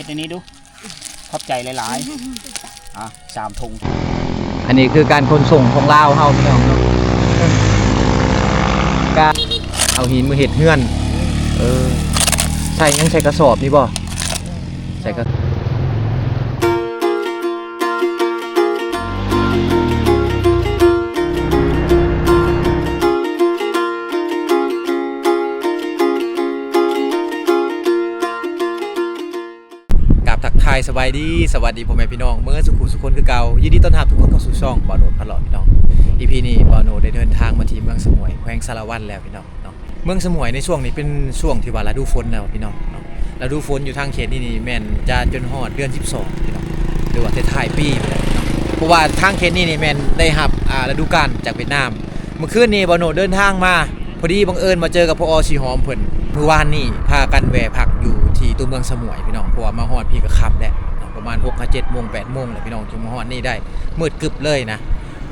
ໃນນີ້ດູ. ຂອບໃຈຫຼາຍໆ. ອ່ະ ສາມຖົງ. ອັນນີ້ຄືການຂົນສົ່ງຂອງລາວເຮົາ ພີ່ນ້ອງເນາະ. ການເອົາຫີນມາເຮັດເຮືອນ. ເອີ ໃສ່ຫຍັງ? ໃສ່ກະສອບນີ້ບໍ່? ໃສ່ກະ ກາບທັກທາຍສະບາຍດີ ສະຫວັດດີພໍ່ແມ່ພີ່ນ້ອງເໝິດສູ່ຜູ້ສູ່ຄົນຄືເກົ່າ. ຍິນດີຕ້ອນຮັບທຸກຄົນເຂົ້າສູ່ຊ່ອງບ່າວໂນດພາເລາະ ພີ່ນ້ອງ. ອີພີນີ້ບ່າວໂນດໄດ້ເດີນທາງມາທີ່ເມືອງສະໝວຍ ແຂວງສາລະວັນແລ້ວ ພີ່ນ້ອງເນາະ. ເມືອງສະໝວຍໃນຊ່ວງນີ້ເປັນຊ່ວງທີ່ວ່າລະດູຝົນແລ້ວ ພີ່ນ້ອງເນາະ. ລະດູຝົນຢູ່ທາງເຂດນີ້ນີ້ແມ່ນຈະຈົນຮອດເດືອນສິບສອງ ພີ່ນ້ອງ ຫຼືວ່າທ້າຍໆປີພຸ້ນແຫຼະເນາະ. ເພາະວ່າທາງເຂດນີ້ນີ້ແມ່ນໄດ້ຮັບ ອ່າ ລະດູການຈາກຫວຽດນາມ. ເມື່ອຄືນນີ້ບ່າວໂນດເດີນທາງມາ ພໍດີບັງເອີນມາເຈີກັບ ພ.ອ. ສີຫອມເພິ່ນ. ມື້ວານນີ້ພາກັນແວ່ພັກຢູ່ທີ່ຕົວເມືອງສະໝວຍ ພີ່ນ້ອງ ເພາະວ່າມາຮອດພີ້ກໍຄ່ຳແລ້ວເນາະ ປະມານຫົກຫາເຈັດໂມງ ແປດໂມງແລ້ວ ພີ່ນ້ອງ ຈຶ່ງມາຮອດນີ້ໄດ້ ມືດກຶບເລີຍນະ.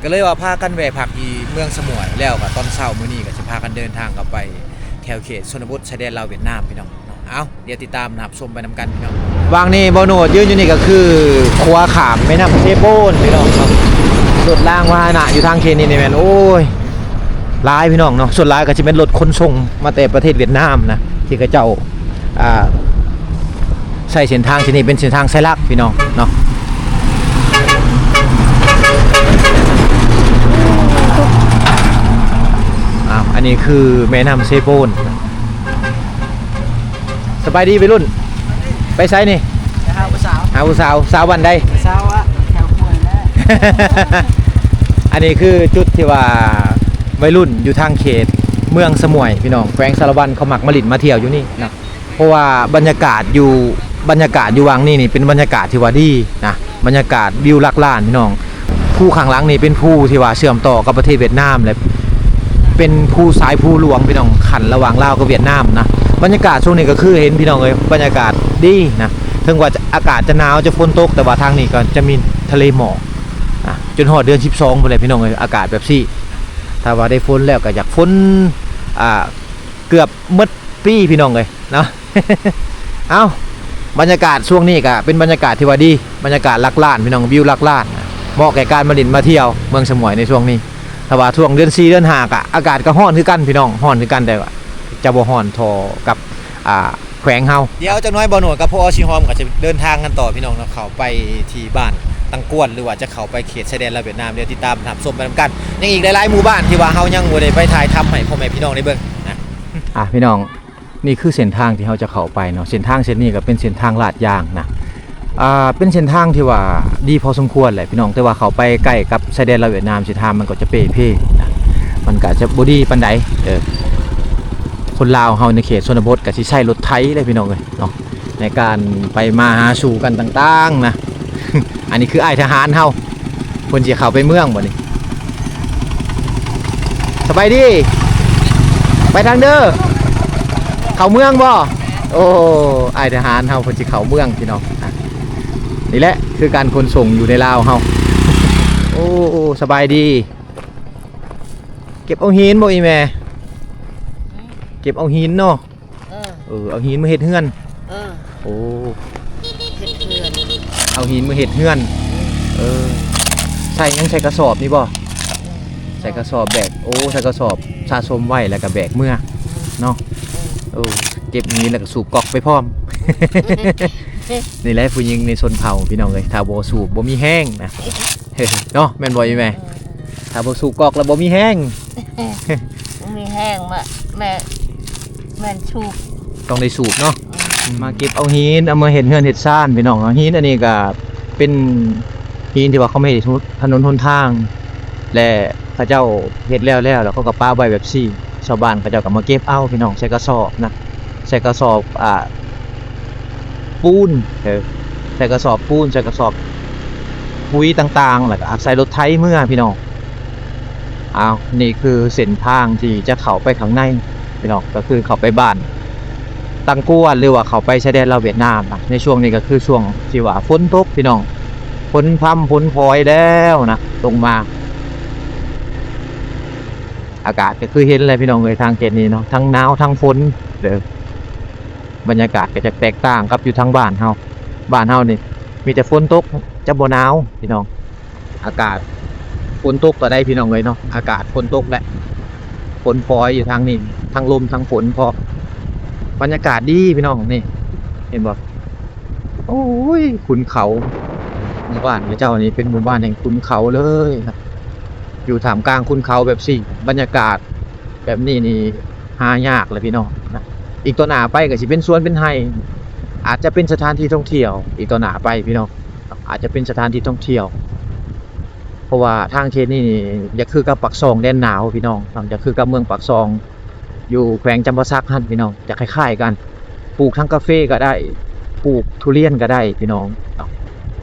ກໍເລີຍວ່າພາກັນແວ່ພັກທີ່ເມືອງສະໝວຍ ແລ້ວກໍຕອນເຊົ້າມື້ນີ້ກໍຊິພາກັນເດີນທາງກັບໄປແຖວເຂດຊົນນະບົດຊາຍແດນລາວຫວຽດນາມ ພີ່ນ້ອງເນາະ. ເອົາ ດຽວຕິດຕາມຮັບຊົມໄປນຳກັນ ພີ່ນ້ອງ. ຫວ່າງນີ້ບ່າວໂນດຢືນຢູ່ນີ້ກໍຄືຂົວຂ້າມແມ່ນ້ຳເຊໂປນ ພີ່ນ້ອງເນາະ. ລົດລາງພາຫະນະຢູ່ທາງເຂດນີ້ນີ້ແມ່ນ ໂອ້ຍ ຫຼາຍ ພີ່ນ້ອງເນາະ. ສ່ວນຫຼາຍກໍຊິແມ່ນລົດຂົນສົ່ງມາແຕ່ປະເທດຫວຽດນາມນະ ທີ່ເຂົາເຈົ້າ ອ່າ ໃຊ້ເສັ້ນທາງເສັ້ນນີ້ເປັນເສັ້ນທາງສາຍຫຼັກ ພີ່ນ້ອງເນາະ. ອ້າວ ອັນນີ້ຄືແມ່ນ້ຳເຊໂປນ. ສະບາຍດີໄວລຸ້ນ ໄປໃສນີ້? ໄປຫາຜູ້ສາວ. ຫາຜູ້ສາວ. ສາວບ້ານໃດ? ສາວ ອະ ແຖວຄົວແຫຼະ. ອັນນີ້ຄືຈຸດທີ່ວ່າໄວລຸ້ນຢູ່ທາງເຂດເມືອງສະໝວຍ ພີ່ນ້ອງ ແຂວງສາລະວັນ ເຂົາມັກມາຫຼິ້ນມາທ່ຽວຢູ່ນີ້ນະ. ເພາະວ່າບັນຍາກາດຢູ່ ບັນຍາກາດຢູ່ຫວ່າງນີ້ນີ້ເປັນບັນຍາກາດທີ່ວ່າດີນະ ບັນຍາກາດວິວຫຼັກລ້ານ ພີ່ນ້ອງ. ພູຂ້າງຫຼັງນີ້ເປັນພູທີ່ວ່າເຊື່ອມຕໍ່ກັບປະເທດຫວຽດນາມ ແລະ ເປັນພູ ສາຍພູຫຼວງ ພີ່ນ້ອງ ຂັ້ນລະຫວ່າງລາວກັບຫວຽດນາມນະ. ບັນຍາກາດຊ່ວງນີ້ກໍຄືເຫັນ ພີ່ນ້ອງເອີຍ ບັນຍາກາດດີນະ. ເຖິງວ່າອາກາດຈະໜາວ ຈະຝົນຕົກ ແຕ່ວ່າທາງນີ້ກໍຈະມີທະເລໝອກນະ ຈົນຮອດເດືອນສິບສອງພຸ້ນແຫຼະ ພີ່ນ້ອງເອີຍ ອາກາດແບບຊີ້. ຖ້າວ່າໄດ້ຝົນແລ້ວກໍຢາກຝົນ ອ່າ ເກືອບໝົດປີ ພີ່ນ້ອງເອີຍເນາະ. ເອົ້າ ບັນຍາກາດຊ່ວງນີ້ກະເປັນບັນຍາກາດທີ່ວ່າດີ ບັນຍາກາດຫຼັກລ້ານ ພີ່ນ້ອງ ວິວຫຼັກລ້ານ ເໝາະແກ່ການມາຫຼິ້ນມາທ່ຽວເມືອງສະໝວຍໃນຊ່ວງນີ້. ຖ້າວ່າຊ່ວງເດືອນສີ່ເດືອນຫ້າກະອາກາດກະຮ້ອນຄືກັນ ພີ່ນ້ອງ ຮ້ອນຄືກັນ ແຕ່ວ່າຈະບໍ່ຮ້ອນທໍ່ກັບ ອ່າ ແຂວງເຮົາ. ດຽວຈັກໜ້ອຍບ່າວໂນດກັບ ພ.ອ. ສີຫອມ ກໍຈະເດີນທາງກັນຕໍ່ ພີ່ນ້ອງເນາະ ເຂົ້າໄປທີ່ບ້ານຕັງກວນ ຫຼືວ່າຈະເຂົ້າໄປເຂດຊາຍແດນລາວຫວຽດນາມ. ດຽວຕິດຕາມຮັບຊົມໄປນຳກັນ ຍັງອີກຫຼາຍໆໝູ່ບ້ານທີ່ວ່າເຮົາຍັງບໍ່ໄດ້ໄປຖ່າຍທຳໃຫ້ພໍ່ແມ່ພີ່ນ້ອງໄດ້ເບິ່ງນະ. ອ່າ ພີ່ນ້ອງ ນີ້ຄືເສັ້ນທາງທີ່ເຮົາຈະເຂົ້າໄປເນາະ. ເສັ້ນທາງເສັ້ນນີ້ກໍເປັນເສັ້ນທາງລາດຢາງນະ ອ່າ ເປັນເສັ້ນທາງທີ່ວ່າດີພໍສົມຄວນແຫຼະ ພີ່ນ້ອງ ແຕ່ວ່າເຂົ້າໄປໃກ້ກັບຊາຍແດນລາວຫວຽດນາມ ເສັ້ນທາງມັນກໍຈະເປ່ເພນະ ມັນກໍຈະບໍ່ດີປານໃດ. ເອີ ຄົນລາວເຮົາໃນເຂດຊົນນະບົດກໍຊິໃຊ້ລົດໄຖແຫຼະ ພີ່ນ້ອງເອີຍເນາະ ໃນການໄປມາຫາສູ່ກັນຕ່າງໆນະ. ອັນນີ້ຄືອ້າຍທະຫານເຮົາ ເພິ່ນຊິເຂົ້າໄປເມືອງບໍ່ນີ້? ສະບາຍດີ ໄປທາງເດີ ເຂົ້າເມືອງບໍ່? ໂອ້ ອ້າຍທະຫານເຮົາເພິ່ນຊິເຂົ້າເມືອງ ພີ່ນ້ອງ. ອ່ະ ນີ້ແຫຼະຄືການຂົນສົ່ງຢູ່ໃນລາວເຮົາ. ໂອ້ ສະບາຍດີ ເກັບເອົາຫີນບໍ່ອີ່ແມ່? ເກັບເອົາຫີນເນາະ. ເອີ ເອີ ເອົາຫີນມາເຮັດເຮືອນ. ເອີ ໂອ້ ເຮັດເຮືອນ ເອົາຫີນມາເຮັດເຮືອນ. ເອີ ໃສ່ຫຍັງ? ໃສ່ກະສອບນີ້ບໍ່? ໃສ່ກະສອບແບກ. ໂອ້ ໃສ່ກະສອບສະສົມໄວ້ ແລ້ວກະແບກເມືອເນາະ. ໂອ້ ເກັບຫີນແລ້ວກະສູບກອກໄປພ້ອມ. ນີ້ແຫຼະຜູ້ຍິງໃນຊົນເຜົ່າ ພີ່ນ້ອງເອີຍ ຖ້າບໍ່ສູບບໍ່ມີແຮງນະ. ເນາະ ແມ່ນບໍ່ອີ່ແມ່? ເອີ ຖ້າບໍ່ສູບກອກແລ້ວບໍ່ມີແຮງ. ບໍ່ມີແຮງ ມາ ແມ່ ແມ່ນສູບ ຕ້ອງໄດ້ສູບເນາະ. ອືມ ມາເກັບເອົາຫີນ ເອົາມາເຮັດເຮືອນເຮັດຊານ ພີ່ນ້ອງ. ຫີນອັນນີ້ກະເປັນຫີນທີ່ວ່າເຂົາມາເຮັດຖະໜົນຫົນທາງ ແລະ ເຂົາເຈົ້າເຮັດແລ້ວແລ້ວ ແລ້ວເຂົາກໍປະໄວ້ແບບຊີ້ ຊາວບ້ານເຂົາເຈົ້າກໍມາເກັບເອົາ ພີ່ນ້ອງ ໃສ່ກະສອບນະ. ໃສ່ກະສອບ ອ່າ ປູນ ເອີ ໃສ່ກະສອບປູນ ໃສ່ກະສອບປຸຍຕ່າງໆ ແລ້ວກໍໃສ່ລົດໄຖເມືອ ພີ່ນ້ອງ. ອ້າວ ນີ້ຄືເສັ້ນທາງທີ່ຈະເຂົ້າໄປຂ້າງໃນ ພີ່ນ້ອງ ກໍຄືເຂົ້າໄປບ້ານຕັງກວນ ຫຼືວ່າເຂົ້າໄປຊາຍແດນລາວຫວຽດນາມນະ. ໃນຊ່ວງນີ້ກໍຄືຊ່ວງທີ່ວ່າຝົນຕົກ ພີ່ນ້ອງ ຝົນພຳຝົນພອຍແລ້ວນະ ລົງມາ ອາກາດກໍຄືເຫັນແຫຼະ ພີ່ນ້ອງເອີຍ ທາງເຂດນີ້ເນາະ ທັງໜາວທັງຝົນເດີ. ບັນຍາກາດກໍຈະແຕກຕ່າງກັບຢູ່ທາງບ້ານເຮົາ. ບ້ານເຮົານີ້ມີແຕ່ຝົນຕົກ ຈະບໍ່ໜາວພີ່ນ້ອງ. ອາກາດຝົນຕົກກໍໄດ້ພີ່ນ້ອງເອີຍເນາະ, ອາກາດຝົນຕົກແຫຼະ ຝົນຝອຍຢູ່ທາງນີ້ ທັງລົມທັງຝົນພ້ອມ. ບັນຍາກາດດີພີ່ນ້ອງ ນີ້ເຫັນບໍ່? ໂອ້ຍ ຂຸນເຂົາ. ໝູ່ບ້ານຂະເຈົ້ານີ້ເປັນໝູ່ບ້ານແຫ່ງຂຸນເຂົາເລີຍນະ, ຢູ່ທ່າມກາງຂຸນເຂົາແບບຊີ້ ບັນຍາກາດແບບນີ້ນີ້ຫາຍາກແຫຼະພີ່ນ້ອງນະ. ອີກຕໍ່ໜ້າໄປກໍຊິເປັນສວນເປັນໄຮ່ ອາດຈະເປັນສະຖານທີ່ທ່ອງທ່ຽວ ອີກຕໍ່ໜ້າໄປພີ່ນ້ອງ ອາດຈະເປັນສະຖານທີ່ທ່ອງທ່ຽວ. ເພາະວ່າທາງເຂດນີ້ນີ້ຢາກຄືກັບປາກຊ່ອງແດນໜາວພີ່ນ້ອງເນາະ, ຢາກຄືກັບເມືອງປາກຊ່ອງ ຢູ່ແຂວງຈຳປາສັກຫັ້ນພີ່ນ້ອງ, ຈະຄ້າຍໆກັນ. ປູກທັງກາເຟກໍໄດ້ ປູກທຸລຽນກໍໄດ້ພີ່ນ້ອງເນາະ,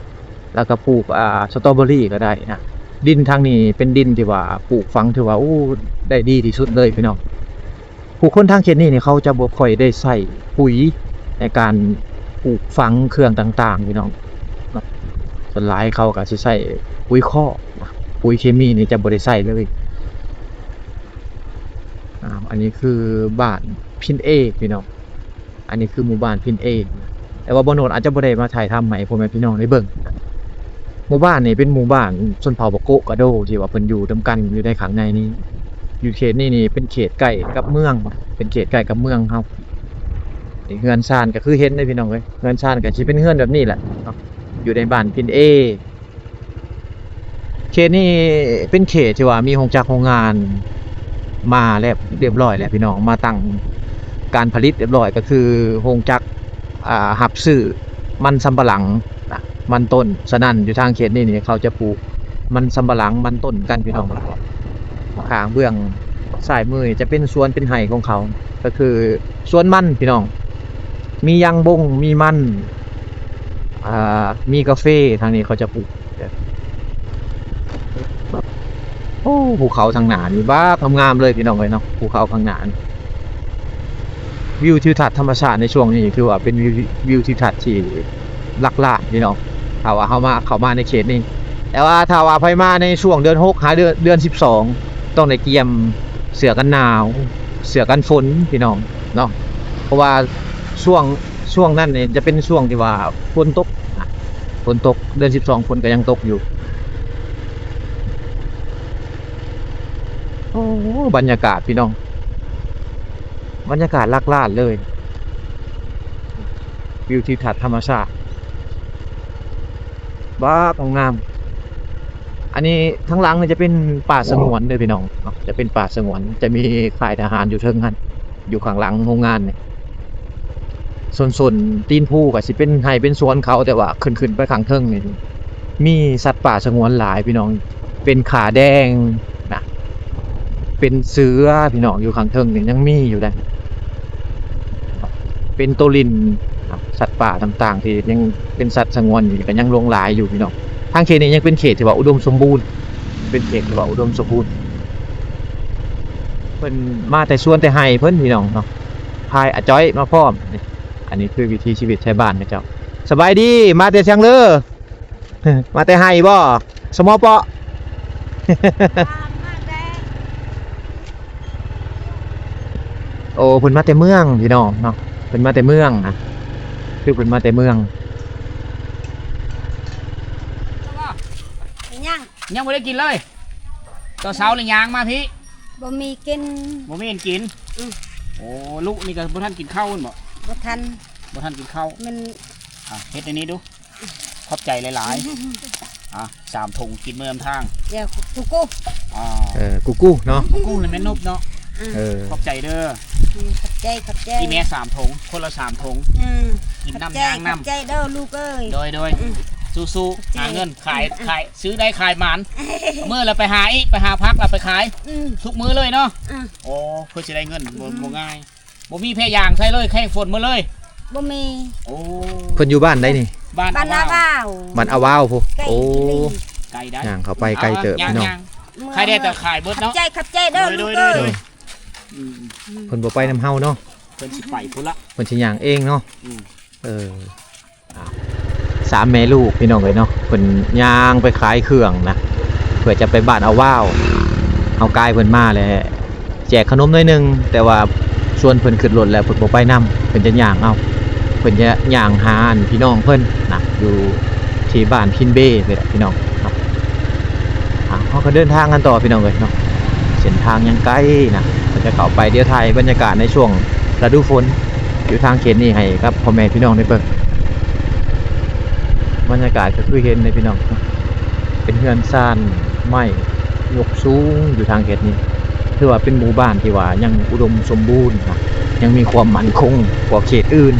ແລ້ວກໍປູກ ອ່າ ສະຕໍເບີຣີກໍໄດ້ນະ. ດິນທາງນີ້ເປັນດິນທີ່ວ່າປູກຝັງ ຖືວ່າ ໂອ້ ໄດ້ດີທີ່ສຸດເລີຍພີ່ນ້ອງ. ຜູ້ຄົນທາງເຂດນີ້ນີ້ ເຂົາຈະບໍ່ຄ່ອຍໄດ້ໃຊ້ປຸຍໃນການປູກຝັງເຄື່ອງຕ່າງໆ ພີ່ນ້ອງ. ສ່ວນຫຼາຍເຂົາກໍຊິໃຊ້ປຸຍຄອກ, ປຸຍເຄມີນີ້ຈະບໍ່ໄດ້ໃຊ້ເລີຍ. ອ່າ ອັນນີ້ຄືບ້ານພິນເອ ພີ່ນ້ອງ. ອັນນີ້ຄືໝູ່ບ້ານພິນເອ ແຕ່ວ່າບ່າວໂນດອາດຈະບໍ່ໄດ້ມາຖ່າຍທຳໃຫ້ພໍ່ແມ່ພີ່ນ້ອງໄດ້ເບິ່ງ. ໝູ່ບ້ານນີ້ເປັນໝູ່ບ້ານຊົນເຜົ່າປະໂກະກະໂດ ທີ່ວ່າເພິ່ນຢູ່ນຳກັນຢູ່ໃນຂ້າງໃນນີ້. ຢູ່ເຂດນີ້ນີ້ເປັນເຂດໃກ້ກັບເມືອງ, ເປັນເຂດໃກ້ກັບເມືອງເຮົາ. ນີ້ເຮືອນຊານກໍຄືເຫັນເດ້ພີ່ນ້ອງເອີຍ, ເຮືອນຊານກໍຊິເປັນເຮືອນແບບນີ້ແຫຼະເນາະ, ຢູ່ໃນບ້ານພິນເອ. ເຂດນີ້ເປັນເຂດທີ່ວ່າມີໂຮງຈັກໂຮງງານມາແລ້ວ ຮຽບຮ້ອຍແລ້ວພີ່ນ້ອງ, ມາຕັ້ງການຜະລິດຮຽບຮ້ອຍ ກໍຄືໂຮງຈັກ ອ່າ ຮັບຊື້ມັນສຳປະຫຼັງນະ, ມັນຕົ້ນ. ສະນັ້ນຢູ່ທາງເຂດນີ້ນີ້ ເຂົາຈະປູກມັນສຳປະຫຼັງ ມັນຕົ້ນກັນພີ່ນ້ອງ. ຂ້າງເບື້ອງຊ້າຍມືຈະເປັນສວນເປັນໄຮ່ຂອງເຂົາ, ກໍຄືສວນມັນພີ່ນ້ອງ, ມີຢາງບົງ ມີມັນ ອ່າ ມີກາເຟ. ທາງນີ້ເຂົາຈະປູກ ໂອ້ ພູເຂົາທາງໜ້ານີ້ບັກງາມໆເລີຍພີ່ນ້ອງເອີຍເນາະ, ພູເຂົາຂ້າງໜ້ານີ້. ວິວທິວທັດທຳມະຊາດໃນຊ່ວງນີ້ຖືວ່າເປັນວິວ ວິວທິວທັດທີ່ຫຼັກລ້ານພີ່ນ້ອງ ຖ້າວ່າເຮົາມາ ເຂົ້າມາໃນເຂດນີ້. ແຕ່ວ່າຖ້າວ່າໃຜມາໃນຊ່ວງເດືອນຫົກຫາເດືອນ ເດືອນສິບສອງ ຕ້ອງໄດ້ກຽມເສື້ອກັນໜາວ ເສື້ອກັນຝົນພີ່ນ້ອງເນາະ, ເພາະວ່າຊ່ວງ ຊ່ວງນັ້ນນີ້ຈະເປັນຊ່ວງທີ່ວ່າຝົນຕົກນະ, ຝົນຕົກ ເດືອນສິບສອງຝົນກໍຍັງຕົກຢູ່. ໂອ້ ບັນຍາກາດພີ່ນ້ອງ, ບັນຍາກາດຫຼັກລ້ານເລີຍ, ວິວທິວທັດທຳມະຊາດບັກງາມ. ອັນນີ້ທາງຫຼັງນີ້ຈະເປັນປ່າສະຫງວນເດີພີ່ນ້ອງເນາະ, ຈະເປັນປ່າສະຫງວນ, ຈະມີຄ້າຍທະຫານຢູ່ເທິງຫັ້ນ ຢູ່ຂ້າງຫຼັງໂຮງງານນີ້. ໂຊນໆ ຕີນພູກໍຊິເປັນໄຮ່ເປັນສວນເຂົາ, ແຕ່ວ່າຂຶ້ນ ຂຶ້ນໄປຂ້າງເທິງນີ້ ມີສັດປ່າສະຫງວນຫຼາຍພີ່ນ້ອງ, ເປັນຂາແດງນະ, ເປັນເສືອພີ່ນ້ອງ, ຢູ່ຂ້າງເທິງນີ້ຍັງມີຢູ່ເດ້, ເປັນໂຕລິນນະ, ສັດປ່າຕ່າງໆ ທີ່ຍັງເປັນສັດສະຫງວນຢູ່ນີ້ ກໍຍັງຫຼວງຫຼາຍຢູ່ພີ່ນ້ອງ. ທາງເຂດນີ້ຍັງເປັນເຂດທີ່ວ່າອຸດົມສົມບູນ, ເປັນເຂດທີ່ວ່າອຸດົມສົມບູນ. ເພິ່ນມາແຕ່ສວນແຕ່ໄຮ່ເພິ່ນພີ່ນ້ອງເນາະ, ພາຍອາຈ້ອຍມາພ້ອມ. ອັນນີ້ຄືວິຖີຊີວິດໄທບ້ານເຂົາເຈົ້າ. ສະບາຍດີ, ມາແຕ່ທາງເລີ? ມາແຕ່ໄຮ່ບໍ່? ສະໝໍເປາະ? ໂອ້ ເພິ່ນມາແຕ່ເມືອງພີ່ນ້ອງເນາະ, ເພິ່ນມາແຕ່ເມືອງນະ, ຄືເພິ່ນມາແຕ່ເມືອງ. ຍັງ ຍັງບໍ່ໄດ້ກິນເລີຍ? ຕອນເຊົ້ານີ້ຍ່າງມາພີ້ ບໍ່ມີກິນ ບໍ່ມີອັນກິນ. ອືມ ໂອ້ ລູກນີ້ກໍບໍ່ທັນກິນເຂົ້າແມ່ນບໍ່? ບໍ່ທັນ ບໍ່ທັນກິນເຂົ້າ. ມັນ ອ່ະ ເຮັດອັນນີ້ດູ ຂອບໃຈຫຼາຍໆ. ອ່ະ ສາມຖົງກິນມື້ນຳທາງ. ດຽວ ກູກູ ອ່າ ເອີ ກູກູເນາະ ກູກູນີ້ແມ່ນນົບເນາະ. ເອີ ຂອບໃຈເດີ. ອືມ ຂອບໃຈ ຂອບໃຈ. ອີ່ແມ່ສາມຖົງ ຄົນລະສາມຖົງ. ອືມ ກິນນ້ຳ ຂອບໃຈ ຍ່າງນ້ຳ. ຂອບໃຈເດີລູກເອີຍ. ໂດຍ ໂດຍ. ອືມ ສູ້ໆ ຫາເງິນ ຂາຍ ຂາຍ ຊື້ໄດ້ຂາຍໝານ. ມື້ລະໄປຫາອີກ ໄປຫາຜັກລະໄປຂາຍ. ອືມ ທຸກມື້ເລີຍເນາະ. ອືມ ໂອ້ ເພື່ອຊິໄດ້ເງິນ ບໍ່ ອືມ ບໍ່ງ່າຍ. ບໍ່ມີແພຢາງໃສ່ເລີຍ ແຂ້ງຝົນໝົດເລີຍ. ບໍ່ມີ. ໂອ້ ເພິ່ນຢູ່ບ້ານໃດນີ້? ບ້ານ ບ້ານອາວາວ ອາວາວ. ບ້ານອາວາວພຸ້ນ. ໂອ້ ໄກໄດ໋ ຍ່າງເຂົ້າໄປໄກເຕີບພີ່ນ້ອງ. ຂາຍໄດ້ແຕ່ຂາຍເບິດເນາະ. ຂອບໃຈ ຂອບໃຈເດີລູກເອີຍ. ອືມ ເພິ່ນບໍ່ໄປນຳເຮົາເນາະ ເພິ່ນຊິໄປພຸ້ນລະ ເພິ່ນຊິຍ່າງເອງເນາະ. ອືມ ເອີ ສາມແມ່ລູກພີ່ນ້ອງເອີຍເນາະ, ເພິ່ນຍ່າງໄປຂາຍເຄື່ອງນະ ເພື່ອຈະໄປບ້ານອາວາວ. ເຮົາກາຍເພິ່ນມາແລ້ວ ແຈກຂະໜົມໜ້ອຍໜຶ່ງ, ແຕ່ວ່າຊວນເພິ່ນຂຶ້ນລົດແລ້ວ ເພິ່ນບໍ່ໄປນຳ, ເພິ່ນຈະຍ່າງເອົາ. ເພິ່ນຈະຍ່າງຫາອັນພີ່ນ້ອງເພິ່ນນະ ຢູ່ທີ່ບ້ານພິນເບນີ້ແຫຼະພີ່ນ້ອງເນາະ. ອ່າ ເຮົາກໍເດີນທາງກັນຕໍ່ພີ່ນ້ອງເອີຍເນາະ. ເສັ້ນທາງຍັງໄກນະ ເຮົາຈະເຂົ້າໄປ. ດຽວຖ່າຍບັນຍາກາດໃນຊ່ວງລະດູຝົນຢູ່ທາງເຂດນີ້ໃຫ້ກັບພໍ່ແມ່ພີ່ນ້ອງໄດ້ເບິ່ງ. ບັນຍາກາດກໍຄືເຫັນເລີຍພີ່ນ້ອງເນາະ. ເປັນເຮືອນຊານໄມ້ຍົກສູງຢູ່ທາງເຂດນີ້ ຖືວ່າເປັນໝູ່ບ້ານທີ່ວ່າຍັງອຸດົມສົມບູນນະ ຍັງມີຄວາມໝັ້ນຄົງກວ່າເຂດອື່ນ.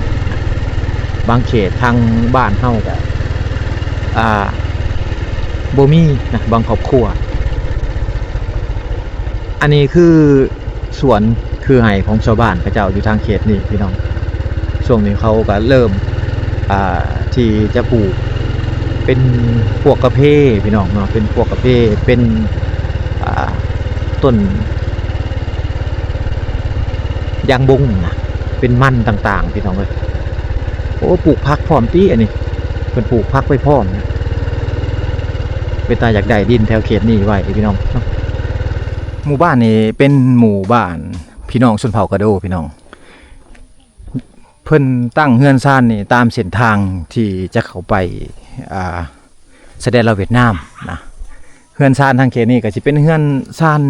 ບາງເຂດທາງບ້ານເຮົາກໍ ອ່າ ບໍ່ມີນະ ບາງຄອບຄົວ. ອັນນີ້ຄື ສວນຄືໄຮ່ຂອງຊາວບ້ານເຂົາເຈົ້າຢູ່ທາງເຂດນີ້ພີ່ນ້ອງ. ຊ່ວງນີ້ເຂົາກໍເລີ່ມ ອ່າ ທີ່ຈະປູກເປັນພວກກາເຟພີ່ນ້ອງເນາະ, ເປັນພວກກາເຟ ເປັນ ອ່າ ຕົ້ນຢາງບົງນະ, ເປັນມັນຕ່າງໆ ພີ່ນ້ອງເອີຍ. ໂອ້ ປູກຜັກພ້ອມຕິອັນນີ້, ເພິ່ນປູກຜັກໄວ້ພ້ອມນະ. ເປັນຕາຢາກໄດ້ດິນແຖວເຂດນີ້ໄວ້ພີ່ນ້ອງເນາະ. ໝູ່ບ້ານນີ້ເປັນໝູ່ບ້ານພີ່ນ້ອງຊົນເຜົ່າກະໂດພີ່ນ້ອງ. ເພິ່ນຕັ້ງເຮືອນຊານນີ້ຕາມເສັ້ນທາງທີ່ຈະເຂົ້າໄປ ອ່າ ຊາຍແດນລາວຫວຽດນາມນະ. ເຮືອນຊານທາງເຂດນີ້ກໍຊິເປັນເຮືອນຊານ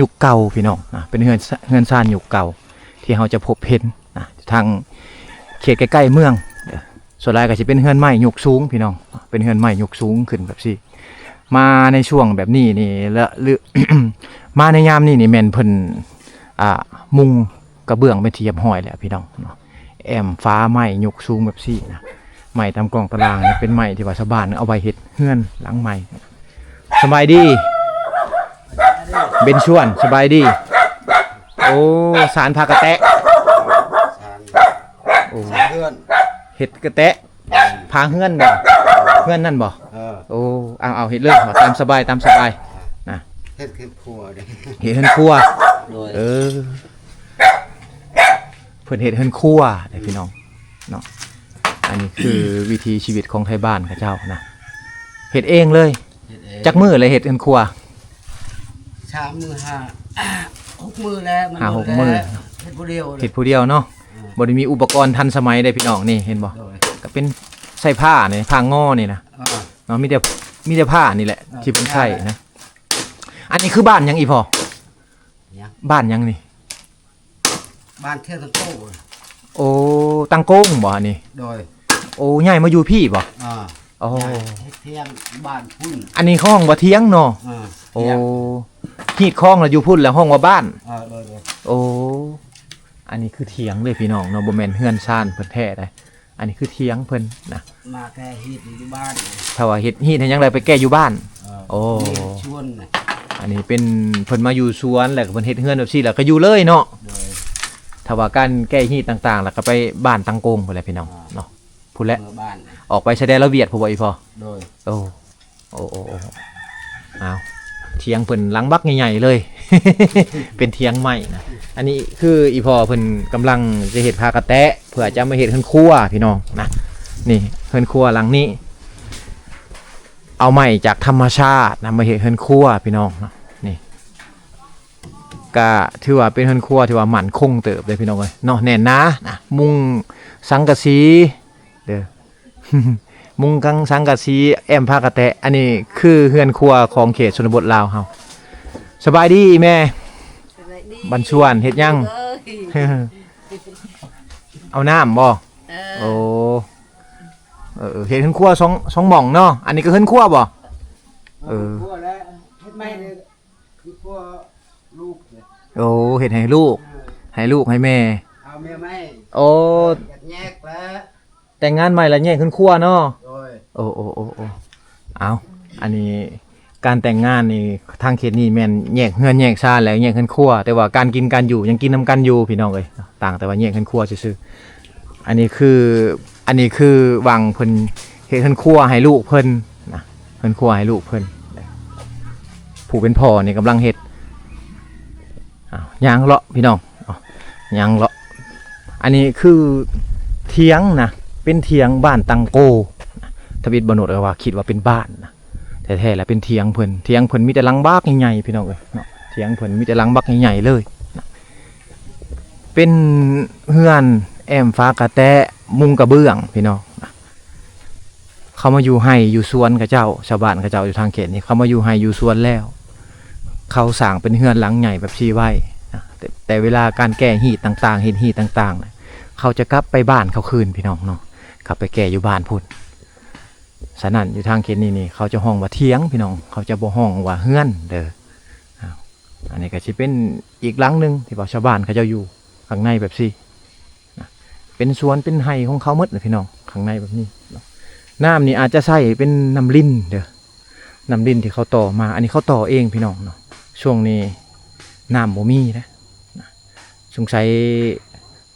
ຍຸກເກົ່າພີ່ນ້ອງນະ, ເປັນເຮືອນ ເຮືອນຊານຍຸກເກົ່າທີ່ເຮົາຈະພົບເຫັນນະ. ທາງເຂດໃກ້ໆເມືອງ ສ່ວນຫຼາຍກໍຊິເປັນເຮືອນໄມ້ຍົກສູງພີ່ນ້ອງ, ເປັນເຮືອນໄມ້ຍົກສູງຂຶ້ນແບບຊີ້. ມາໃນຊ່ວງແບບນີ້ນີ້ ແລະ ຫຼື ມາໃນຍາມນີ້ນີ້ແມ່ນເພິ່ນ ອ່າ ມຸງກະເບື້ອງເປັນທີ່ຮຽບຮ້ອຍແລ້ວພີ່ນ້ອງເນາະ. ແອ້ມຝາໄມ້ຍົກສູງແບບຊີ້ນະ, ໄມ້ຕາມກ້ອງຕາລ່າງນີ້ເປັນໄມ້ທີ່ວ່າຊາວບ້ານເອົາໄວ້ເຮັດເຮືອນຫຼັງໃໝ່. ສະບາຍດີ ເບັນຊວນ, ສະບາຍດີ. ໂອ້ ສານຜາກະແຕະ. ໂອ້ ເຮັດກະແຕະ ຜາເຮືອນບໍ່? ເຮືອນນັ້ນບໍ່? ເອີ ໂອ້ ເອົາ ເອົາ ເຮັດເລີຍ ຕາມສະບາຍ ຕາມສະບາຍນະ. ເຮັດເຮືອນຄົວເດ້ ເຮັດເຮືອນຄົວ. ໂດຍ ເອີ ເພິ່ນເຮັດເຮືອນຄົວເດ້ພີ່ນ້ອງເນາະ. ອັນນີ້ຄືວິຖີຊີວິດຂອງໄທບ້ານເຂົາເຈົ້ານະ, ເຮັດເອງເລີຍ. ເຮັດເອງ. ຈັກມື້ແລ້ວເຮັດເຮືອນຄົວ? ສາມມື້ ຫ້າ ຫົກມື້ແລ້ວ. ຫ້າຫົກມື້ ເຮັດຜູ້ດຽວເລີຍ, ເຮັດຜູ້ດຽວເນາະ. ອືມ ບໍ່ໄດ້ມີອຸປະກອນທັນສະໄໝເດ້ພີ່ນ້ອງ. ນີ້ເຫັນບໍ່? ໂດຍ ກໍເປັນໃຊ້ຜ້ານີ້ ຜ້າງໍນີ້ນະ. ອ່າ ເນາະ ມີແຕ່ ມີແຕ່ຜ້ານີ້ແຫຼະ ອ່າ ທີ່ເພິ່ນໃຊ້ນະ. ອັນນີ້ຄືບ້ານຫຍັງອີ່ພໍ່? ຫຍັງ? ບ້ານຫຍັງນີ້? ບ້ານທຽງຕັງໂກງ. ໂອ້ ຕັງໂກງບໍ່ອັນນີ້? ໂດຍ ໂອ້ ຍ້າຍມາຢູ່ພີ້ບໍ່? ອ່າ ໂອ້ ຍ້າຍເຮັດທຽງບ້ານພຸ້ນ. ອັນນີ້ເຂົາຮ້ອງວ່າທຽງເນາະ. ອ່າ ໂອ້ ທຽງ ຮີດຄອງລະຢູ່ພຸ້ນ ລະຮ້ອງວ່າບ້ານ. ເອີ ໂດຍ ໂດຍ ໂອ້ ອັນນີ້ຄືທຽງເດ້ພີ່ນ້ອງເນາະ, ບໍ່ແມ່ນເຮືອນຊານເພິ່ນແທ້ໃດ. ອັນນີ້ຄືທຽງເພິ່ນນະ. ມາແກ້ຮີດຢູ່ບ້ານ. ຖ້າວ່າເຮັດຮີດເຮັດຫຍັງແລ້ວໄປແກ້ຢູ່ບ້ານ. ເອີ ໂອ້ ຊວນນະ. ອັນນີ້ເປັນເພິ່ນມາຢູ່ສວນ ແລ້ວກໍເພິ່ນເຮັດເຮືອນແບບຊີ້ ແລ້ວກໍຢູ່ເລີຍເນາະ. ໂດຍ ຖ້າວ່າການແກ້ຮີດຕ່າງໆ ແລ້ວກໍໄປບ້ານຕັງໂກງພຸ້ນແຫຼະພີ່ນ້ອງເນາະ. ພຸ້ນແຫຼະ ເມືອບ້ານ ອອກໄປຊາຍແດນລາວຫວຽດພຸ້ນບໍ່ອີ່ພໍ່? ໂດຍ ໂອ້ ໂອ້ ໂອ້ ໂອ້ ອ້າວ ທຽງເພິ່ນຫຼັງບັກໃຫຍ່ໆເລີຍ ເປັນທຽງໄມ້ນະ. ອັນນີ້ຄືອີ່ພໍ່ເພິ່ນກຳລັງຈະເຮັດຜາກະແຕະ ເພື່ອຈະມາເຮັດເຮືອນຄົວພີ່ນ້ອງນະ. ນີ້ເຮືອນຄົວຫຼັງນີ້ ເອົາໄມ້ຈາກທຳມະຊາດນະ ມາເຮັດເຮືອນຄົວພີ່ນ້ອງນະ. ນີ້ກະຖືວ່າເປັນເຮືອນຄົວທີ່ວ່າໝັ້ນຄົງເຕີບເດ້ພີ່ນ້ອງເອີຍເນາະ, ແໜ້ນໜານະ. ມຸງສັງກະສີເດີ ມຸງກັງສັງກະສີ ແອ້ມຜາກະແຕະ. ອັນນີ້ຄືເຮືອນຄົວຂອງເຂດຊົນນະບົດລາວເຮົາ. ສະບາຍດີແມ່. ສະບາຍດີ. ບັນຊວນເຮັດຫຍັງ? ເອີຍ ເອົານ້ຳບໍ່? ເອີ ໂອ້ ເອີ ເຮັດເຮືອນຄົວສອງ ສອງໝ່ອງເນາະ. ອັນນີ້ກໍເຮືອນຄົວບໍ່? ເອີ ເຮືອນຄົວແລ້ວ ເຮັດໃໝ່ເດ້. ຄືພວກລູກເດ້. ໂອ້ ເຮັດໃຫ້ລູກ ເອີ ໃຫ້ລູກໃຫ້ແມ່. ເອົາເມຍໃໝ່. ໂອ້ ຢາກແຍກແລ້ວ ແຕ່ງງານໃໝ່ແລ້ວແຍກເຮືອນຄົວເນາະ. ໂດຍ ໂອ້ ໂອ້ ໂອ້ ໂອ້ ເອົາ ອັນນີ້ການແຕ່ງງານນີ້ ທາງເຂດນີ້ແມ່ນແຍກເຮືອນແຍກຊານແລ້ວ ແຍກເຮືອນຄົວ, ແຕ່ວ່າການກິນການຢູ່ຍັງກິນນຳກັນຢູ່ພີ່ນ້ອງເອີຍ, ຕ່າງແຕ່ວ່າແຍກເຮືອນຄົວຊື່ໆ. ອັນນີ້ຄື ອັນນີ້ຄືຫວ່າງເພິ່ນເຮັດເຮືອນຄົວໃຫ້ລູກເພິ່ນນະ, ເຮືອນຄົວໃຫ້ລູກເພິ່ນ. ຜູ້ເປັນພໍ່ນີ້ກຳລັງເຮັດ ອ້າວ ຍ່າງເລາະພີ່ນ້ອງ ເອົາ ຍ່າງເລາະ. ອັນນີ້ຄືຖຽງນະ ເປັນຖຽງບ້ານຕັງໂກນະ. ທຳອິດບ່າວໂນດກໍວ່າຄິດວ່າເປັນບ້ານນະ, ແທ້ໆແລ້ວເປັນຖຽງເພິ່ນ. ຖຽງເພິ່ນມີແຕ່ຫຼັງບັກໃຫຍ່ໆ ພີ່ນ້ອງເອີຍເນາະ, ຖຽງເພິ່ນມີແຕ່ຫຼັງບັກໃຫຍ່ໆເລີຍນະ. ເປັນເຮືອນແອ້ມຝາກະແຕະ ມຸງກະເບື້ອງພີ່ນ້ອງ. ເຂົາມາຢູ່ໄຮ່ຢູ່ສວນເຂົາເຈົ້າ, ຊາວບ້ານເຂົາເຈົ້າຢູ່ທາງເຂດນີ້ ເຂົາມາຢູ່ໄຮ່ຢູ່ສວນແລ້ວ ເຂົາສ້າງເປັນເຮືອນຫຼັງໃຫຍ່ແບບຊີ້ໄວ້ນະ. ແຕ່ ແຕ່ເວລາການແກ້ຮີດຕ່າງໆ ເຮັດຮີດຕ່າງໆນະ ເຂົາຈະກັບໄປບ້ານເຂົາຄືນພີ່ນ້ອງເນາະ, ກັບໄປແກ້ຢູ່ບ້ານພຸ້ນ. ສະນັ້ນຢູ່ທາງເຂດນີ້ນີ້ ເຂົາຈະຮ້ອງວ່າຖຽງພີ່ນ້ອງ, ເຂົາຈະບໍ່ຮ້ອງວ່າເຮືອນເດີ. ອາ ອັນນີ້ກໍຊິເປັນອີກຫຼັງໜຶ່ງທີ່ວ່າຊາວບ້ານເຂົາເຈົ້າຢູ່ຂ້າງໃນແບບຊີ້ນະ, ເປັນສວນເປັນໄຮ່ຂອງເຂົາໝົດນະພີ່ນ້ອງ ຂ້າງໃນແບບນີ້ເນາະ. ນ້ຳນີ້ອາດຈະໃຊ້ເປັນນ້ຳລິນເດີ, ນ້ຳລິນທີ່ເຂົາຕໍ່ມາ, ອັນນີ້ເຂົາຕໍ່ເອງພີ່ນ້ອງເນາະ. ຊ່ວງນີ້ນ້ຳບໍ່ມີເດ້ນະ, ສົງໄສ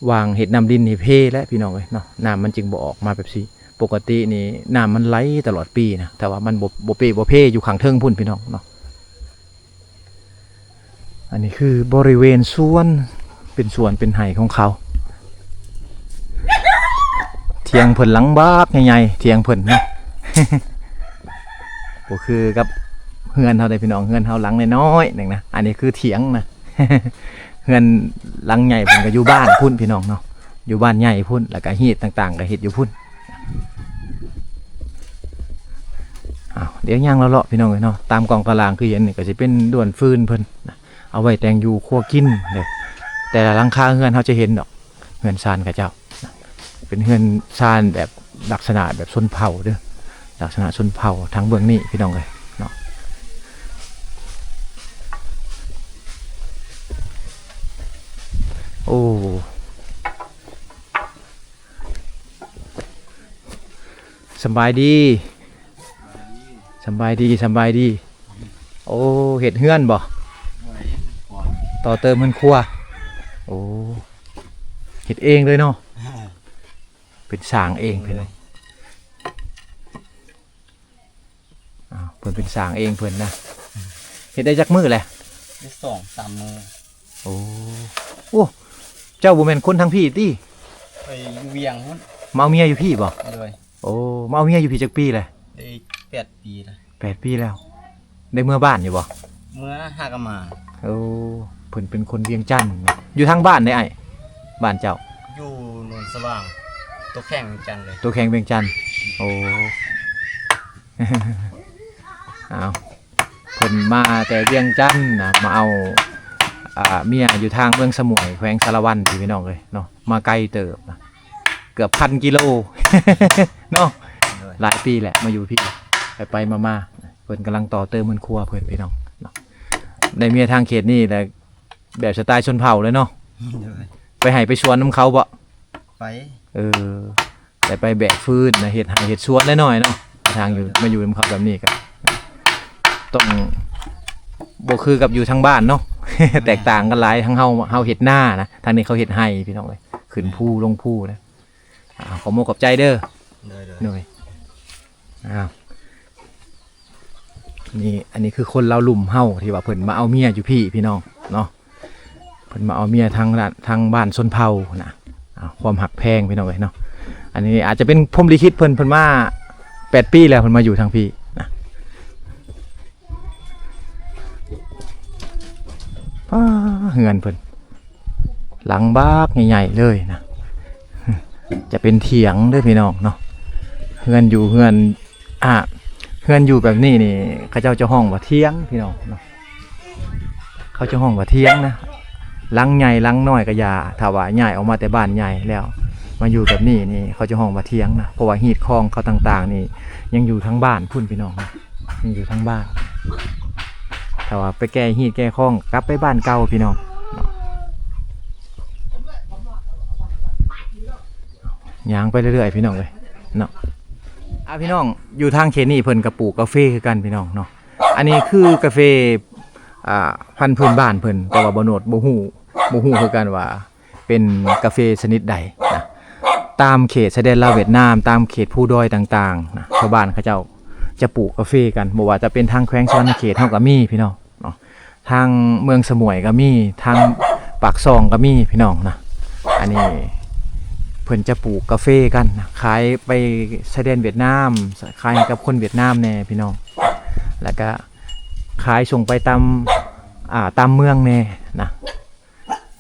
ຫວ່າງເຮັດນ້ຳລິນໃຫ້ເພແຫຼະພີ່ນ້ອງເອີຍເນາະ, ນ້ຳມັນຈຶ່ງບໍ່ອອກມາແບບຊີ້. ປົກກະຕິນີ້ນ້ຳມັນໄຫຼຕະຫຼອດປີນະ, ແຕ່ວ່າມັນບໍ່ ບໍ່ເປບໍ່ເພຢູ່ຂ້າງເທິງພຸ້ນພີ່ນ້ອງເນາະ. ອັນນີ້ຄືບໍລິເວນສວນ ເປັນສວນເປັນໄຮ່ຂອງເຂົາ. ຖຽງເພິ່ນຫຼັງບັກໃຫຍ່ໆ, ຖຽງເພິ່ນເນາະ ບໍ່ຄືກັບເຮືອນເຮົາເດ້ພີ່ນ້ອງ, ເຮືອນເຮົາຫຼັງນ້ອຍໆໜຶ່ງນະ. ອັນນີ້ຄືຖຽງນະ, ເຮືອນຫຼັງໃຫຍ່ເພິ່ນກໍຢູ່ບ້ານພຸ້ນພີ່ນ້ອງເນາະ, ຢູ່ບ້ານໃຫຍ່ພຸ້ນ, ແລ້ວກໍຮີດຕ່າງໆກໍເຮັດຢູ່ພຸ້ນ. ອ້າວ ດຽວຍ່າງເລາະໆພີ່ນ້ອງເອີຍເນາະ, ຕາມກອງຕາລາງຄືເຫັນນີ້ກໍຊິເປັນດ້ວນຟືນເພິ່ນນະ, ເອົາໄວ້ແຕ່ງຢູ່ຄົວກິນເດີ. ແຕ່ລະຫຼັງຄາເຮືອນເຮົາຈະເຫັນດອກ ເຮືອນຊານເຂົາເຈົ້າ ເປັນເຮືອນຊານແບບລັກສະນະແບບຊົນເຜົ່າເດີ, ລັກສະນະຊົນເຜົ່າທາງເບື້ອງນີ້ພີ່ນ້ອງເອີຍເນາະ. ໂອ້ ສຳບາຍດີ, ສຳບາຍດີ, ສຳບາຍດີ. ໂອ້ ເຮັດເຮືອນບໍ່? ຕໍ່ເຕີມເຮືອນຄົວ. ໂອ້ ເຮັດເອງເລີຍເນາະ. ເປັນສ້າງເອງເພິ່ນເນາະ. ອ້າວ ເພິ່ນເປັນສ້າງເອງເພິ່ນນະ. ເຮັດໄດ້ຈັກມື້ແຫຼະ? ໄດ້ສອງສາມມື້. ໂອ້ ໂອ້ ເຈົ້າບໍ່ແມ່ນຄົນທາງພີ້ຕິ? ໄປຢູ່ວຽງພຸ້ນ. ມາເອົາເມຍຢູ່ພີ້ບໍ່? ໂດຍ. ໂອ້ ມາເອົາເມຍຢູ່ພີ້ຈັກປີແຫຼະ? ໄດ້ແປດປີແລ້ວ. ແປດປີແລ້ວ. ໄດ້ເມືອບ້ານຢູ່ບໍ່? ເມືອຫາກະມາ. ໂອ້ ເພິ່ນເປັນຄົນວຽງຈັນ. ຢູ່ທາງບ້ານໃດອ້າຍ? ບ້ານເຈົ້າ? ຢູ່ໂນນສະຫວ່າງ ຕົວແຂວງວຽງຈັນເລີຍ. ຕົວແຂວງວຽງຈັນ. ໂອ້ ອ້າວ ເພິ່ນມາແຕ່ວຽງຈັນນະ ມາເອົາ ອ່າ ເມຍຢູ່ທາງເມືອງສະໝວຍ ແຂວງສາລະວັນ ພີ່ນ້ອງເອີຍເນາະ, ມາໄກເຕີບນະ ເກືອບພັນກິໂລເນາະ. ໂດຍ. ຫຼາຍປີແຫຼະມາຢູ່ພີ້ ໄປໆມາໆ. ເພິ່ນກຳລັງຕໍ່ເຕີມເຮືອນຄົວເພິ່ນ ພີ່ນ້ອງເນາະ. ໄດ້ເມຍທາງເຂດນີ້ແຫຼະ ແບບສະໄຕຊົນເຜົ່າເລີຍເນາະ. ໂດຍ. ໄປໄຮ່ໄປສວນນຳເຂົາບໍ່? ໄປ. ເອີ ໄດ້ໄປແບກຟືນນະ ເຮັດໄຮ່ເຮັດສວນໜ້ອຍໆເນາະ. ທາງຢູ່ ມາຢູ່ນຳເຂົາແບບນີ້ກໍຕ້ອງ ບໍ່ຄືກັບຢູ່ທາງບ້ານເນາະ. ແຕກຕ່າງກັນຫຼາຍ, ທາງເຮົາ ເຮົາເຮັດນານະ, ທາງນີ້ເຂົາເຮັດໄຮ່ ພີ່ນ້ອງເອີຍ, ຂຶ້ນພູລົງພູນະ. ອ້າວ ຂອບມຸກຂອບໃຈເດີ. ໂດຍ ໂດຍ. ອ້າວ ນີ້ ອັນນີ້ຄືຄົນລາວລຸ່ມເຮົາ ທີ່ວ່າເພິ່ນມາເອົາເມຍຢູ່ພີ້ ພີ່ນ້ອງເນາະ. ເພິ່ນມາເອົາເມຍທາງດ້ານ ທາງບ້ານຊົນເຜົ່ານະ. ອ້າວ ຄວາມຮັກແພງ ພີ່ນ້ອງເອີຍເນາະ. ອັນນີ້ອາດຈະເປັນພົມລິຂິດເພິ່ນ, ເພິ່ນມາແປດປີແລ້ວ ເພິ່ນມາຢູ່ທາງພີ້ນະ. ປ້າ ເຮືອນເພິ່ນ ຫຼັງບັກໃຫຍ່ໆເລີຍນະ. ຈະເປັນຖຽງເດີພີ່ນ້ອງເນາະ. ເຮືອນຢູ່ ເຮືອນ ອ່າ ເຮືອນຢູ່ແບບນີ້ນີ້ ເຂົາເຈົ້າຈະຮ້ອງວ່າຖຽງ ພີ່ນ້ອງເນາະ. ເຂົາຈະຮ້ອງວ່າຖຽງນະ. ຫຼັງໃຫຍ່ຫຼັງນ້ອຍກໍຢ່າ, ຖ້າວ່າຍ້າຍອອກມາແຕ່ບ້ານໃຫຍ່ແລ້ວ ມາຢູ່ແບບນີ້ນີ້ ເຂົາຈະຮ້ອງວ່າຖຽງນະ. ເພາະວ່າຮີດຄອງເຂົາຕ່າງໆນີ້ ຍັງຢູ່ທາງບ້ານພຸ້ນ ພີ່ນ້ອງນະ. ຍັງຢູ່ທາງບ້ານ. ຖ້າວ່າໄປແກ້ຮີດແກ້ຄອງ ກັບໄປບ້ານເກົ່າ ພີ່ນ້ອງເນາະ. ຍ່າງໄປເລື້ອຍໆ ພີ່ນ້ອງເອີຍເນາະ. ອ່າ ພີ່ນ້ອງ ຢູ່ທາງເຂດນີ້ເພິ່ນກໍປູກກາເຟຄືກັນ ພີ່ນ້ອງເນາະ. ອັນນີ້ຄືກາເຟ ອ່າ ພັນພື້ນບ້ານເພິ່ນ, ແຕ່ວ່າບ່າວໂນດບໍ່ຮູ້ ບໍ່ຮູ້ຄືກັນວ່າ ເປັນກາເຟຊະນິດໃດນະ. ຕາມເຂດຊາຍແດນລາວຫວຽດນາມ, ຕາມເຂດພູດອຍຕ່າງໆນະ, ຊາວບ້ານເຂົາເຈົ້າຈະປູກກາເຟກັນ. ບໍ່ວ່າຈະເປັນທາງແຂວງສະຫວັນນະເຂດເຮົາກໍມີ ພີ່ນ້ອງເນາະ, ທາງເມືອງສະໝວຍກໍມີ, ທາງປາກຊ່ອງກໍມີ ພີ່ນ້ອງນະ. ອັນນີ້ເພິ່ນຈະປູກກາເຟກັນນະ, ຂາຍໄປຊາຍແດນຫວຽດນາມ, ຂາຍໃຫ້ກັບຄົນຫວຽດນາມແດ່ ພີ່ນ້ອງ, ແລ້ວກະຂາຍສົ່ງໄປຕາມ ອ່າ ຕາມເມືອງແດ່ນະ.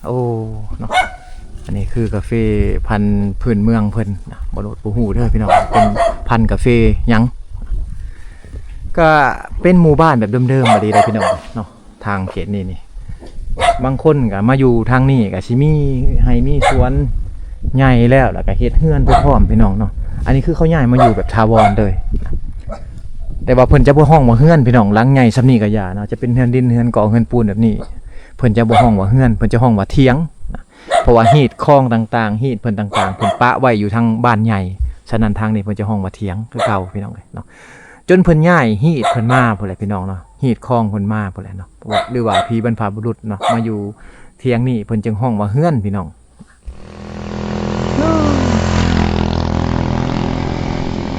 ໂອ້ ເນາະ, ນີ້ຄືກາເຟພັນພື້ນເມືອງເພິ່ນນະ ບໍ່ ບໍ່ຮູ້ເດີພີ່ນ້ອງ ເປັນພັນກາເຟຫຍັງ. ກະເປັນໝູ່ບ້ານແບບເດີມໆ ບັດນີ້ເດີພີ່ນ້ອງເນາະ. ທາງເຂດນີ້ນີ້ ບາງຄົນກະມາຢູ່ທາງນີ້ກະຊິມີໄຮ່ມີສວນໃຫຍ່ແລ້ວ ແລ້ວກະເຮັດເຮືອນໄປພ້ອມພີ່ນ້ອງເນາະ. ອັນນີ້ຄືເຂົາຍ້າຍມາຢູ່ແບບຖາວອນເລີຍ ແຕ່ວ່າເພິ່ນຈະບໍ່ຮ້ອງວ່າເຮືອນພີ່ນ້ອງ ຫຼັງໃຫຍ່ສ່ຳນີ້ກະຢ່າເນາະ ຈະເປັນເຮືອນດິນ ເຮືອນກອງ ເຮືອນປູນແບບນີ້ ເພິ່ນຈະບໍ່ຮ້ອງວ່າເຮືອນ ເພິ່ນຈະຮ້ອງວ່າຖຽງນະ. ເພາະວ່າຮີດຄອງຕ່າງໆ ຮີດເພິ່ນຕ່າງໆ ເພິ່ນປະໄວ້ຢູ່ທາງບ້ານໃຫຍ່ ສະນັ້ນທາງນີ້ເພິ່ນຈະຮ້ອງວ່າຖຽງຄືເກົ່າພີ່ນ້ອງເອີຍເນາະ. ຈົນເພິ່ນຍ້າຍຮີດເພິ່ນມາພຸ້ນແຫຼະພີ່ນ້ອງເນາະ ຮີດຄອງເພິ່ນມາພຸ້ນແຫຼະເນາະ ຫຼືວ່າຜີບັນພະບຸລຸດເນາະ ມາຢູ່ຖຽງນີ້ ເພິ່ນຈຶ່ງຮ້ອງວ່າເຮືອນພີ່ນ້ອງ.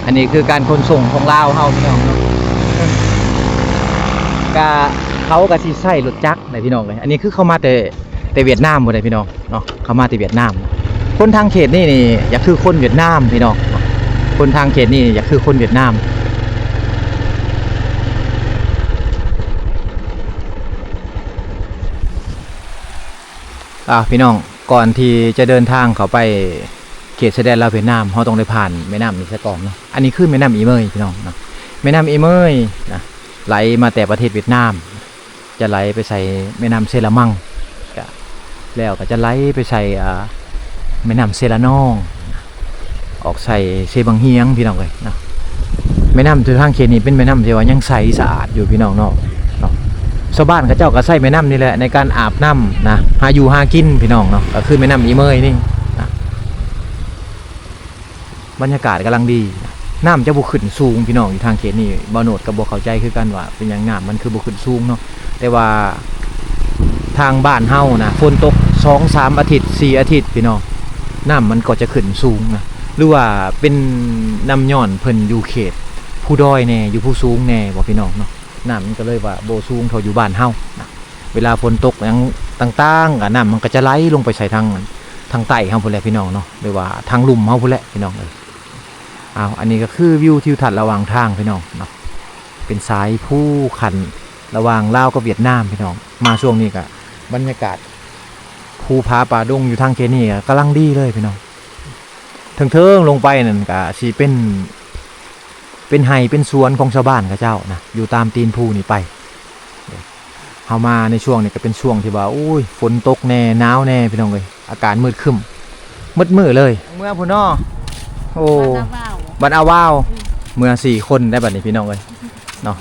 ອັນນີ້ຄືການຂົນສົ່ງຂອງລາວເຮົາພີ່ນ້ອງເນາະ ກະ ເຂົາກະຊິໃຊ້ລົດຈັກແຫຼະພີ່ນ້ອງເອີຍ. ອັນນີ້ຄືເຂົາມາແຕ່ ແຕ່ຫວຽດນາມພຸ້ນແຫຼະພີ່ນ້ອງເນາະ ເຂົາມາແຕ່ຫວຽດນາມ. ຄົນທາງເຂດນີ້ນີ້ຢາກຄືຄົນຫວຽດນາມພີ່ນ້ອງ ຄົນທາງເຂດນີ້ຢາກຄືຄົນຫວຽດນາມ. ອ່າ ພີ່ນ້ອງ ກ່ອນທີ່ຈະເດີນທາງເຂົ້າໄປເຂດຊາຍແດນລາວຫວຽດນາມ ເຮົາຕ້ອງໄດ້ຜ່ານແມ່ນ້ຳນີ້ຊະກ່ອນເນາະ. ອັນນີ້ຄືແມ່ນ້ຳອີເມີຍພີ່ນ້ອງເນາະ ແມ່ນ້ຳອີເມີຍນະ ໄຫຼມາແຕ່ປະເທດຫວຽດນາມ ຈະໄຫຼໄປໃສ່ແມ່ນ້ຳເຊລະມັງ ກະ ແລ້ວກະຈະໄຫຼໄປໃສ່ ອ່າ ແມ່ນ້ຳເຊລະນອງ ອອກໃສ່ເຊບັງຮຽງພີ່ນ້ອງເອີຍເນາະ. ແມ່ນ້ຳຢູ່ທາງເຂດນີ້ເປັນແມ່ນ້ຳທີ່ວ່າຍັງໃສສະອາດຢູ່ພີ່ນ້ອງເນາະ ເນາະ. ຊາວບ້ານເຂົາເຈົ້າກະໃຊ້ແມ່ນ້ຳນີ້ແຫຼະໃນການອາບນ້ຳນະ ຫາຢູ່ຫາກິນພີ່ນ້ອງເນາະ ກະຄືແມ່ນ້ຳອີເມີຍນີ້ນະ. ບັນຍາກາດກຳລັງດີ. ນ້ຳຈະບໍ່ຂຶ້ນສູງພີ່ນ້ອງ ຢູ່ທາງເຂດນີ້ ບ່າວໂນດກໍບໍ່ເຂົ້າໃຈຄືກັນວ່າເປັນຫຍັງນ້ຳມັນຄືບໍ່ຂຶ້ນສູງເນາະ. ແຕ່ວ່າທາງບ້ານເຮົານະ ຝົນຕົກສອງສາມອາທິດ ສີ່ອາທິດພີ່ນ້ອງ ນ້ຳມັນກໍຈະຂຶ້ນສູງນະ ຫຼືວ່າເປັນນຳຍ້ອນເພິ່ນຢູ່ເຂດພູດອຍແດ່ ຢູ່ພູສູງແດ່ບໍ່ພີ່ນ້ອງເນາະ. ນ້ຳມັນກໍເລີຍວ່າບໍ່ສູງເທົ່າຢູ່ບ້ານເຮົານະ. ເວລາຝົນຕົກຫຍັງຕ່າງໆ ກໍນ້ຳມັນກໍຈະໄຫຼລົງໄປໃສ່ທາງ ທາງໃຕ້ເຮົາພຸ້ນແຫຼະພີ່ນ້ອງເນາະ ຫຼືວ່າທາງລຸ່ມເຮົາພຸ້ນແຫຼະພີ່ນ້ອງເອີຍ. ອ້າວ ອັນນີ້ກໍຄືວິວທິວທັດລະຫວ່າງທາງພີ່ນ້ອງເນາະ ເປັນສາຍພູຂັ້ນລະຫວ່າງລາວກັບຫວຽດນາມພີ່ນ້ອງ. ມາຊ່ວງນີ້ກໍບັນຍາກາດພູຜາປ່າດົງຢູ່ທາງເຂດນີ້ກໍກຳລັງດີເລີຍພີ່ນ້ອງ. ເທິງໆລົງໄປນັ້ນກະຊິເປັນ ເປັນໄຮ່ເປັນສວນຂອງຊາວບ້ານເຂົາເຈົ້ານະ ຢູ່ຕາມຕີນພູນີ້ໄປ. ເຮົາມາໃນຊ່ວງນີ້ກະເປັນຊ່ວງທີ່ວ່າ ໂອ້ຍ ຝົນຕົກແດ່ ໜາວແດ່ພີ່ນ້ອງເອີຍ ອາກາດມືດຄຶ້ມໝົດມື້ເລີຍ. ເມືອພຸ້ນເນາະ ໂອ້ ບ້ານອາວາວ ບ້ານອາວາວ ອືມ ເມືອສີ່ຄົນໄດ້ບັດນີ້ພີ່ນ້ອງເອີຍເນາະ.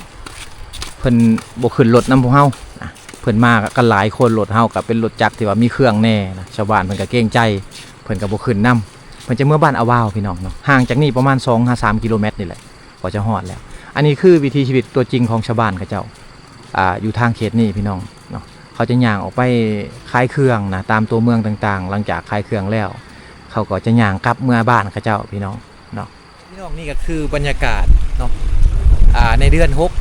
ເພິ່ນບໍ່ຂຶ້ນລົດນຳພວກເຮົານະ ເພິ່ນມາກັນຫຼາຍຄົນ ລົດເຮົາກະເປັນລົດຈັກທີ່ວ່າມີເຄື່ອງແດ່ນະ ຊາວບ້ານເພິ່ນກະເກງໃຈ ເພິ່ນກະບໍ່ຂຶ້ນນຳ. ເພິ່ນຈະເມືອບ້ານອາວາວພີ່ນ້ອງເນາະ ຫ່າງຈາກນີ້ປະມານສອງຫາສາມກິໂລແມັດນີ້ແຫຼະ ກໍຈະຮອດແລ້ວ. ອັນນີ້ຄືວິຖີຊີວິດຕົວຈິງຂອງຊາວບ້ານເຂົາເຈົ້າ ອ່າ ຢູ່ທາງເຂດນີ້ພີ່ນ້ອງເນາະ. ເຂົາຈະຍ່າງອອກໄປຂາຍເຄື່ອງນະ ຕາມຕົວເມືອງຕ່າງໆ ຫຼັງຈາກຂາຍເຄື່ອງແລ້ວ ເຂົາກໍຈະຍ່າງກັບເມືອບ້ານເຂົາເຈົ້າພີ່ນ້ອງເນາະ. ພີ່ນ້ອງ ນີ້ກໍຄືບັນຍາກາດເນາະ ອ່າ ໃນເດືອນຫົກ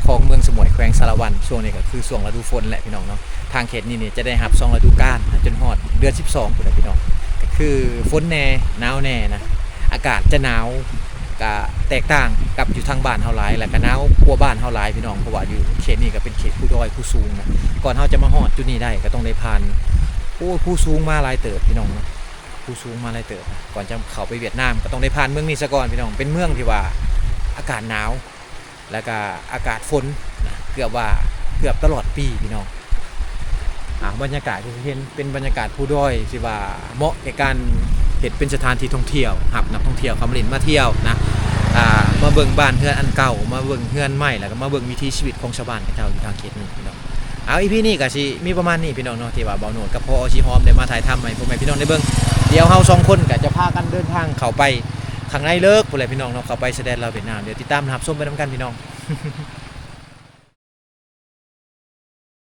ຂອງເມືອງສະໝວຍ ແຂວງສາລະວັນ. ຊ່ວງນີ້ກໍຄືຊ່ວງລະດູຝົນແຫຼະພີ່ນ້ອງເນາະ. ທາງເຂດນີ້ນີ້ຈະໄດ້ຮັບສອງລະດູການ ຈົນຮອດເດືອນສິບສອງພຸ້ນແຫຼະພີ່ນ້ອງ. ກໍຄືຝົນແດ່ ໜາວແດ່ນະ ອາກາດຈະໜາວ ກະແຕກຕ່າງກັບຢູ່ທາງບ້ານເຮົາຫຼາຍ ແລ້ວກະໜາວກວ່າບ້ານເຮົາຫຼາຍພີ່ນ້ອງ ເພາະວ່າຢູ່ເຂດນີ້ກໍເປັນເຂດພູດອຍ ພູສູງນະ. ກ່ອນເຮົາຈະມາຮອດຈຸດນີ້ໄດ້ ກໍຕ້ອງໄດ້ຜ່ານ ໂອ້ ພູສູງມາຫຼາຍເຕີບພີ່ນ້ອງເນາະ ພູສູງມາຫຼາຍເຕີບ. ກ່ອນຈະເຂົ້າໄປຫວຽດນາມ ກໍຕ້ອງໄດ້ຜ່ານເມືອງນີ້ສາກ່ອນພີ່ນ້ອງ. ເປັນເມືອງທີ່ວ່າອາກາດໜາວ ແລ້ວກະອາກາດຝົນນະ ເກືອບວ່າ ເກືອບຕະຫຼອດປີພີ່ນ້ອງ. ອ່າ ບັນຍາກາດທີ່ເຫັນເປັນບັນຍາກາດພູດອຍ ທີ່ວ່າເໝາະແກ່ການເຮັດເປັນສະຖານທີ່ທ່ອງທ່ຽວ ຮັບນັກທ່ອງທ່ຽວເຂົ້າມາຫຼິ້ນມາທ່ຽວນະ ອ່າ ມາເບິ່ງບ້ານເຮືອນອັນເກົ່າ ມາເບິ່ງເຮືອນໃໝ່ ແລ້ວກໍມາເບິ່ງວິຖີຊີວິດຂອງຊາວບ້ານເຂົາເຈົ້າຢູ່ທາງເຂດນີ້ພີ່ນ້ອງ. ເອົາ ອີພີນີ້ກໍຊິມີປະມານນີ້ພີ່ນ້ອງເນາະ ທີ່ວ່າບ່າວໂນດກັບພໍ່ອາຊີຫອມໄດ້ມາຖ່າຍທຳໃຫ້ພໍ່ແມ່ພີ່ນ້ອງໄດ້ເບິ່ງ. ດຽວເຮົາສອງຄົນກໍຈະພາກັນເດີນທາງເຂົ້າໄປຂ້າງໃນເລິກພຸ້ນແຫຼະພີ່ນ້ອງເນາະ ເຂົ້າໄປຊາຍແດນລາວຫວຽດນາມ. ດຽວຕິດຕາມຮັບຊົມໄປນຳກັນພີ່ນ້ອງ.